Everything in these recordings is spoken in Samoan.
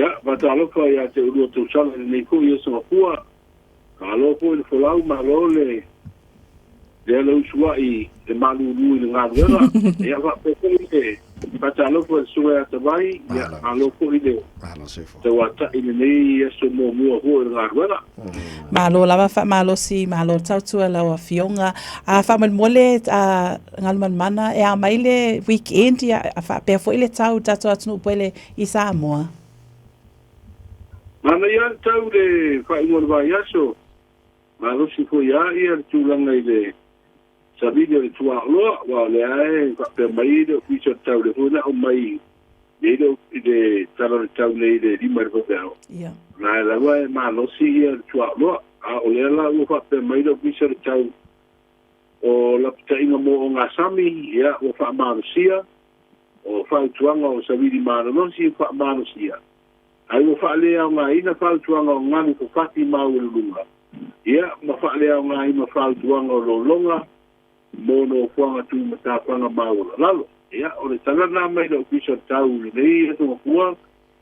Ia, faatalofa ia te oulua tausala i lenei foi aso Gafua. Malo foi le folau, malo le le usuai le malulu i le galuega. Ia faapea foi le faatalofa i le susuga ia Tavai, ia malo foi le tauatai i lenei aso muamua foi o le galuega. Malo lava faamalosi, malo tautua lau afioga. A faamolemole Galumalemana e a mai le weekend ia faapea foi le tau i le tatou atunuu pele i Samoa. Manaia le tau le faaiuga o le vaiaso, malosi foi lava le tulaga i le savili o le tuaoloa, aua o lea e faapea mai le Ofisa o le Tau, lea foi na aumai nei le tala o le tau nei i le 5 i le vaveao. O la lava e malosi le tuaoloa, a o lea la ua faapea mai le Ofisa o le Tau o lapataiga mo ogasami, ia ua faamalosia, o fautuaga o savili malolosi ua faamalosia, ai ua faaleaogaina fautuaga o galu fafati maualuluga, ia ma faaleaogaina fautuaga o lologa mo nofoaga tumatafaga maualalalo. Ia o le tala lena mai le Ofisa o le Tau i lenei aso Gafua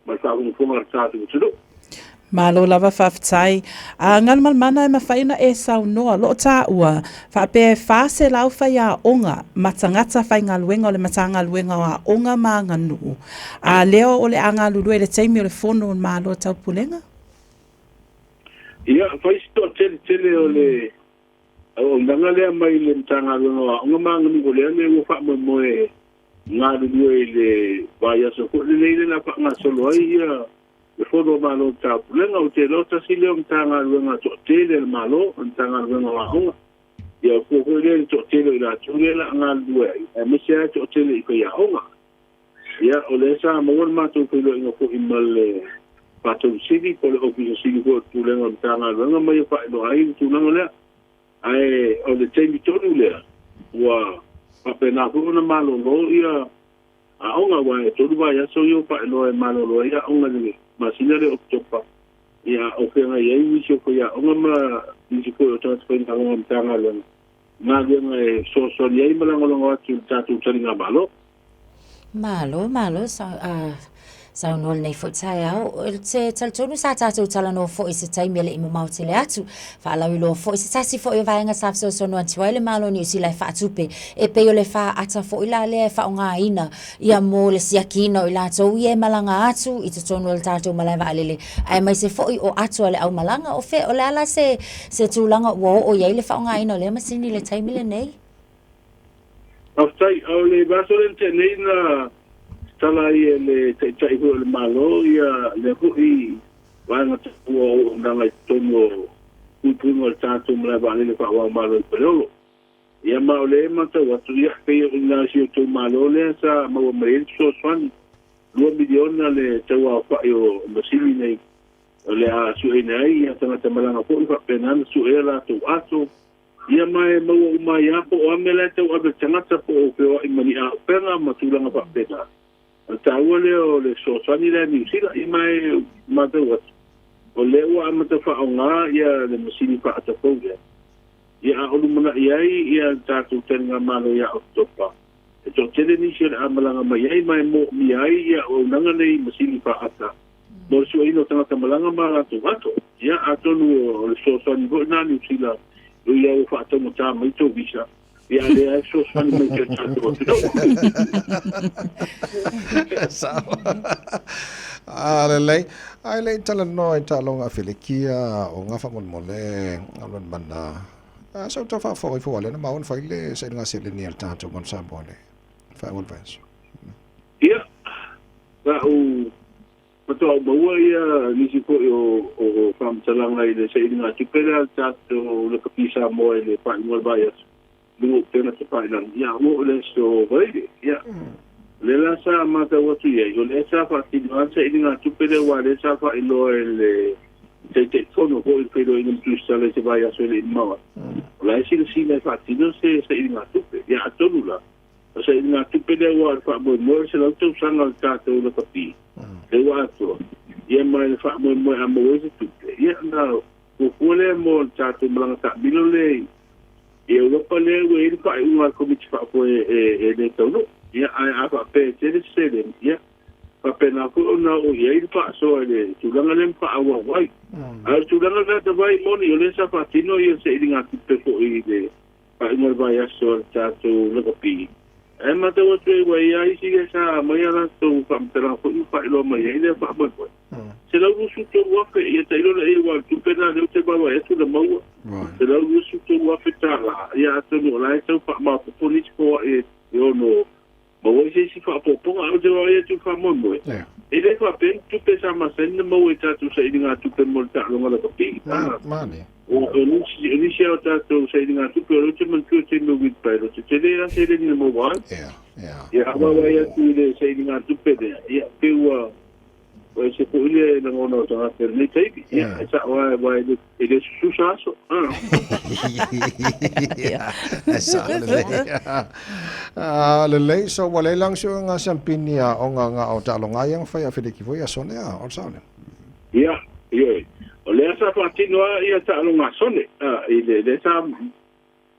ma le faafogafoga a le tatou atunuu. Malo lava faafetai. A Galumalemana e mafai ona e saunoa loo taua faapea e 400 faiaoga ma tagata faigaluega o le Matagaluega o Aoga ma Aganuu. A lea o le a galulue i le taimi o le fono o le Malo o Taupulega? Ia, fai si toateletele o le auaunaga lea mai le Matagaluega o Aoga ma Aganuu o lea lea ua faamoemoe galulue i le vaiaso foi lenei le na faagasolo ai ia le fono o Malo o Taupulega. O te iloa tasi lea o Matagaluega toatele a le Malo, o le Matagaluega o Aoga. Ia fua foi lea i le toatele o i latou lea o le a galulue ai, aemaise lava le toatele i faiaoga. Ia, o lea sa maua le matou feiloaiga foi ma le Faatonu Sili po o le Ofisa Sili foi o le Pulega o le Matagaluega ma ia faailoa ai le tulaga lea. Ae o le taimi tonu lea ua faapena foi ona malolo ia aoga, aua e 3 vaiaso ia ua faailoa e malolo ai aoga i le masina lea o Oketopa. Ia o feagai ai nisi o faiaoga ma nisi foi o tagata faigaluega o Matagaluega galuega e fesoasoani ai ma lagolago atu i le tatou taligamalo. Malo, malo, saunoa lenei foi taeao. O te talitonu sa tatou talanoa foi i se taimi e le i mamao tele atu. Faalauiloa foi se tasi foi o vaega sa fesoasoani atu ai le Malo o Niu Sila e faatupe e pei o le faata foi la lea e faaaogaina ia mo le siakiina o i latou ia e malaga atu i totonu o le tatou malae vaalele aemaise foi o ato a le aumalaga. O fea, o le a la se tulaga ua oo i ai le faaaogaina o lea masini i le taimi lenei? Faafetai. O le vaiaso lea na tea nei na tatala ai e le Taitai foi o le Malo ia lea foi vaega taua o auaunaga i totonu o puipuiga o le tatou malae vaalele faava-o-Malo i Faleolo. Ia ma o lea e matau atu, ia pei o i ina i si outou Malo lea sa maua mai ai le fesoasoani, $2 miliona le tauaofai o masini nei o le a sueina ai ia tagata malaga foi faapena ona suea latou ato. Ia ma e maua uma ai lava po o a mea la e tauave e le tagata po o feoai ma ni auupega ma tulaga faapena. O le taua lea o le fesoasoani lea a Niu Sila. Ia ma e matau atu, o lea ua amata faaaoga ia le masini faata fou lea. Ia a o lumanai ai ia le tatou taligamalo ia Oketopa, e toatele nisi o le a malaga mai ai ma e moomia ai ia auaunaga nei i masini faata mo le sueina o tagata malaga ma latou ato. Ia atonu o le fesoasoani foi lena a Niu Sila e ui lava ua faataugata mai tou visa, ia a lea e fesoasoani mai i si o tatou atunuu. Sao. Ah, lelei. Ae le i talanoa i taaloga a Felekia o ngā faamolemole Galumalemana. Ah, sa ou tau faafofoga ifo aua lea na maua na fai le sailiga seleni a le tatou Manu Samoa i le faaiuga o le vaiaso. Ia, sa ou faatoa ou maua ia nisi foi o faamatalaga i le sailiga tupe lea a le tatou Lakapi Samoa i le faaiuga o le vaiaso i luga o upega tafailagi, ia ua oo i le aso Vaile. Ia, o lea la sa matau atu i ai, o lea sa faatino lava le sailiga tupe lea aua o lea sa faailoa e le Taitaifono foi i le feiloaiga ma Tusitala i se vaiaso e le i mamao atu, o la e silasila e faatino se sailiga tupe. Ia atonu la, O sailiga tupe lea ua o le faamoemoe o le 100 tausaga o le tatou lakapi, lea ua atoa, ia ma le faamoemoe a maua ai se tupe, ia ona fuafua lea mo le tatou malaga taamilo lea i Europa lea ua i ai le faaiuga a le Komiti Faafoe e le taunuu. Ia, ae a faapea e tele se seleni, ia, Faapena foi ona oo i ai le faasoa i le tulaga lea ma faaauau ai. A o le tulaga lea tavai moni o lea sa faatino ia sailigatupe foi i le faaiuga o le vaiaso a le tatou lakapi. Ae matau atu ai ua i ai isi lea sa aumai a latou faamatalaga foi ma faailoa mai ai lea faamoemoe. $123,000 ia tailo laia aua o le tupe lena lea ou te vaavaai atu na maua. $123,000 ia atonu o la e tau faamaopoopo nisi foai e ono maua ai se isi faaopoopoga. Ae ou te vaavaai atu i le faamoemoe, e le faapea ni tupe sa masani ona maua i tatou sailigatupe mo le taaloga lakapi. O nisi lava o tatou sailigatupe, o lea ou te manatua i le taimi o wheelbarrow, tetele lava seleni na maua ai. Ia, a vaavaai atu i le sailigatupe lea, ia, pei ua Ua ese foi le lagona o tagata i lenei taimi. Ia, e sao lava aua e le sususa aso. E sao lelei. Ah, lelei, so ua leai la suega siampini aoga nga o taaloga ia na fai a Feliki foi aso ne a, o le sao lea? Ia, ioe. O lea sa faatino lava ia taaloga sone, i le lea sa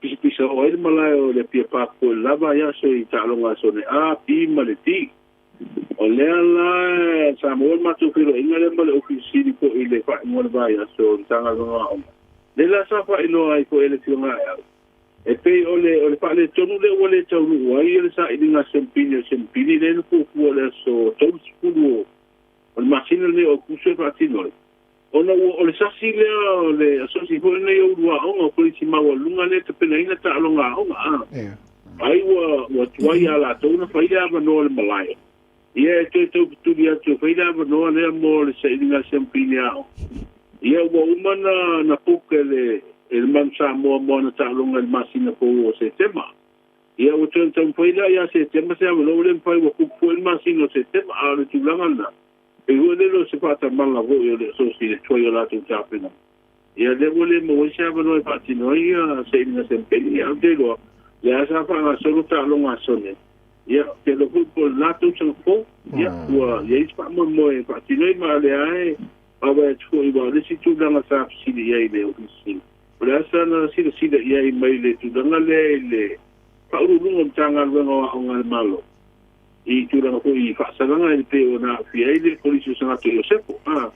pisapisa oo ai le malae o le Apia Park foi i le lava ai aso i taaloga sone A, B ma le D. O lea la sa maua le matou feiloaiga lea ma le Ofisa Sili foi i le faaiuga o le vaiaso o le Matagaluega o Aoga, lea la sa faailoa ai foi e le Afioga ia au, e pei o le o le faaletonu lea ua le taunuu ai le sailiga sempini o sempini lea na fuafua i le aso 30 o le masina lenei o Aokuso e faatino ai, ona ua o le sasi lea o le asosi foi lenei o ulu aoga o Kolisi Maualuluga lea e tapenaina taaloga aoga a. Ai ua ua tuai ia latou ona fai le avanoa o le malae. Ia e toe taufetuli atu e fai le avanoa lea mo le sailiga siampini aoga. Ia ua uma na na book e le e le Manu Samoa mo ana taaloga i le masina fou o Setema. Ia ua toe taumafai la ia Setema se avanoa ua le mafai ua book foi le masina o Setema a o le tulaga lena. E ua lele o se faatamala foi o le asosi i le tuai o latou tapena. Ia lea ua le maua ai se avanoa e faatino ai ia sailiga sempeni. Ia ou te iloa, lea sa faagasolo taaloga a Sone, ia ou te iloa foi po o le la tausaga fou, ia ua i ai se faamoemoe e faatino ai ma o lea e vaavaai atu foi aua o le isi tulaga sa fesili i ai le Ofisa Sili, o le a sana silasila i ai mai le tulaga lea i le Faauluuluga o Matagaluega o Aoga a le Malo. I tulaga foi i faasalaga e pei ona aafia ai le Kolisi o Sagato Iosefo, a,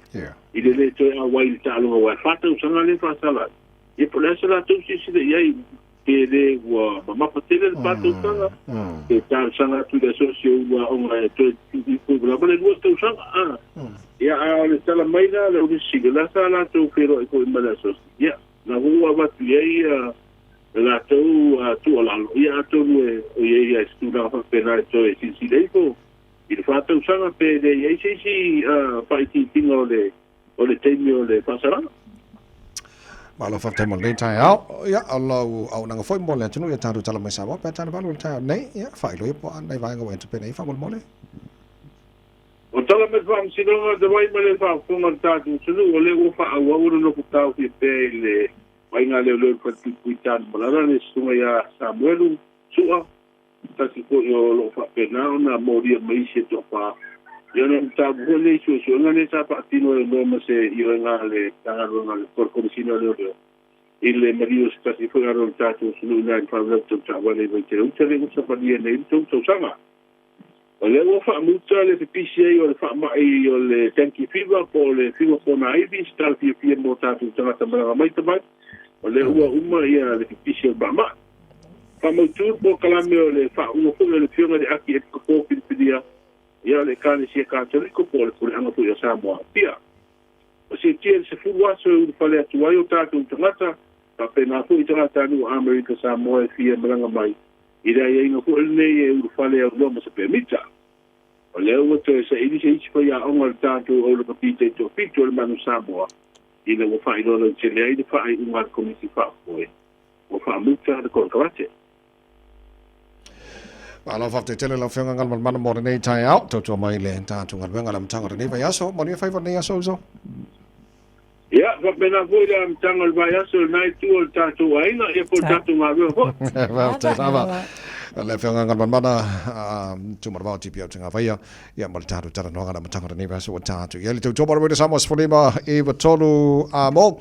i le lē toe auai i le taaloga aua e fa tausaga lea e faasala ai. Ia po o le a se latou silasila i ai, pe le ua mamafa tele le fa tausaga, pe talosaga atu i le asosi o ulu aoga e toe tuuifo ifo lava le lua tausaga, a. Ia, a o le tala mai la a le Ofisa Sili, o le a sa latou feiloai foi ma le asosi, ia, na foi ua avatu i ai le latou tuualalo, ia atonu e i ai lava i se tulaga faapena e toe silasila ifo i le fa tausaga pe le i ai se isi faaitiitiga o le o le taimi o le faasalaga. Malo faafetai mo lenei taeao. Ia, o lau auaunaga foi mo le atunuu ia tatou tala mai Samoa pe a tana valu o le taeao nei. Ia, faailoa ia po o a nai vaega ua e tapena i ai faamolemole. O tala mai le Faamasinoga o Tavai ma le faafofoga a le tatou atunuu, o lea ua faaauau ona nofo taofia pea i le Vaaiga leoleo i le Falepuipui Tanumalala le Susuga ia Samuelu Sua, se tasi foi o lo o faapena ona molia mai isi e toafa. Ia ona mataupu foi lea i suesuega lea sa faatino e iloa ma se ioega a le Matagaluega a le Komesina o Leoleo i le maliu o se tasi foi alo o le tatou atunuu i na i le faalavelave tau taavale i Vaitele-uta lea ua savalia nei i le 3 tausaga. O lea ua faamuta le pipisi ai o le faamai o le dengue fever po o le fiva ponaivi, se tala fiafia mo tatou tagata malaga mai tamai. O lea ua uma ia le pipisi o le faamai. Faamautu le polokalame o le faauuga foi o le Afioga i le Aki Epikopo Filifilia ia o le Ekalesia Katoliko po o le Puleaga foi a Samoa Apia. Ua siitia i le 10 aso e ulufale atu ai o tatou tagata, faapena foi tagatanuu Amerika Samoa e fia malaga mai i le aiaiga foi lenei e ulufale aunoa ma se pemita. O lea ua toe saili se isi faiaoga o le tatou aulakapi taitoafitu o le Manu Samoa ina ua faailoa lautele ai le faaiuga a le Komiti Faafoe ua faamuta le konekarate. Malo faafetai tele lau Afioga Galumalemana mo lenei taeao. Tautua mai le tatou galuega i le amataga o lenei vaiaso. Manuia faiva o lenei aso uso. Ia, faapena foi le amataga o le vaiaso i lena itu o le tatou aiga, ia po o le tatou galuega foi. Faafetai lava. Le Afioga Galumalemana Tuimaleava TPO Tagavaia, ia ma le tatou talanoaga i le amataga o lenei vaiaso ua tatou i ai le tautua mo le Samoa 15 i 3 a mo.